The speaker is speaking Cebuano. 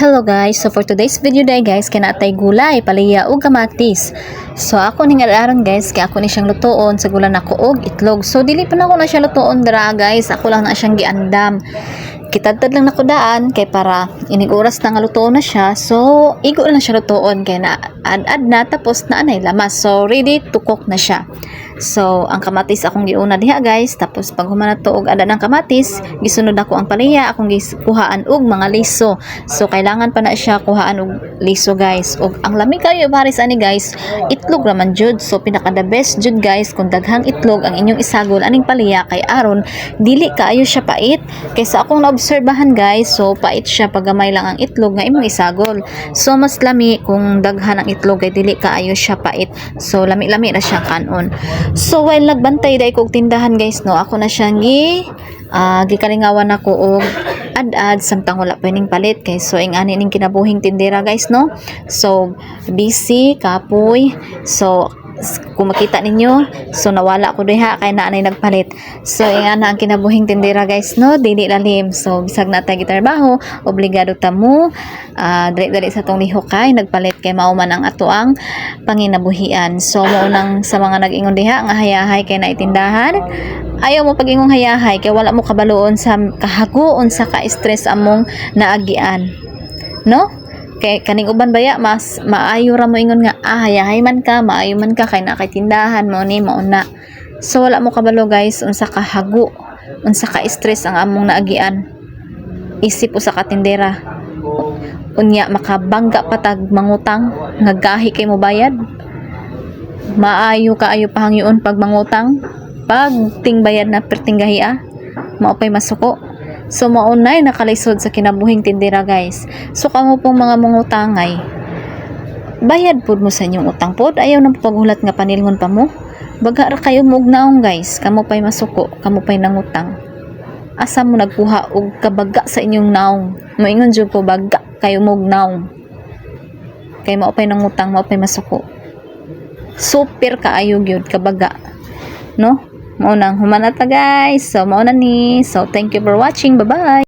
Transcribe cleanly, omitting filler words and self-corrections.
Hello guys, so for today's video day guys, kay naa tay gulay, palaya ug kamatis. So ako ning aron guys, kay ako ni siyang lutuon sa gulan nako og itlog. So dili pa nako na siya lutuon dira guys, ako lang na siyang giandam. Kitadtad lang nako daan kay para inig oras na nga lutuon na siya. So igo lang siya lutuon kay na ad-ad na, tapos na anay lamas. So ready to cook na siya. So ang kamatis akong giuna diha guys, tapos pag human na to og ada ng kamatis, gisunod nako ang palaya, akong gikuhaan og mga liso. So kailangan pa na siya kuhaan og liso guys. Og ang lami kayo pares ani guys, itlog raman jud. So pinaka the best jud guys kung daghang itlog ang inyong isagol aning palaya kay aron dili kaayo siya pait. Kaysa akong naobserbahan guys, so pait siya pag gamay lang ang itlog nga imong isagol. So mas lami kung daghan ang itlog kay dili kaayo siya pait. So lami-lami ra siya kanon. So while nagbantay dai kog tindahan guys no, ako na siyang gikalingawan ako og ad-ad samtang wala pa ning palit kay so ing ani ning kinabuhing tindera guys no. So busy kapoy. So kung makita ninyo, so nawala ko diha kay naa nay nagpalit. So ingana ang kinabuhing tindera guys no, dili lalim. So bisag na tay gitrabaho, obligado ta mo dali-dali sa tong lihok kay nagpalit kay mao man ang ato ang panginabuhian. So mao nang sa mga nag-ingon diha nga hayahay kay naitindahan, ayaw mo pag-ingong hayahay kay wala mo kabaluon sa kahaguon sa ka-stress among naagian. No? Kay kaning uban baya mas maayo ra mo ingon nga ah, hayahay man ka, maayo man ka kay naa kay tindahan mo ni mao na. So wala mo kabalo guys unsa kahago, unsa ka stress ang among naagian. Isip usa ka tindera. Unya makabangga patag mangutang nga gahi kay mo bayad. Maayo kaayo pahangyoon pag mangutang. Pag tingbayad na perting gahi ah, mao pay masuko. So mao nay nakalisod sa kinabuhing tindera guys. So kamo pong mga mangutangay, bayad pud mo sa inyong utang pod, ayaw nang paghulat nga panilngon pa mo. Baga ra kayo mo og naong guys, kamo pay masuko, kamo pay nangutang. Asa mo nagkuha og kabaga sa inyong naong? Moingon jud ko, baga kayo mo og naong. Kay mao pay nangutang, mao pay masuko. Super kaayo gyud kabaga. No? Mao nang human na ta guys. So mao na ni. So thank you for watching. Bye-bye.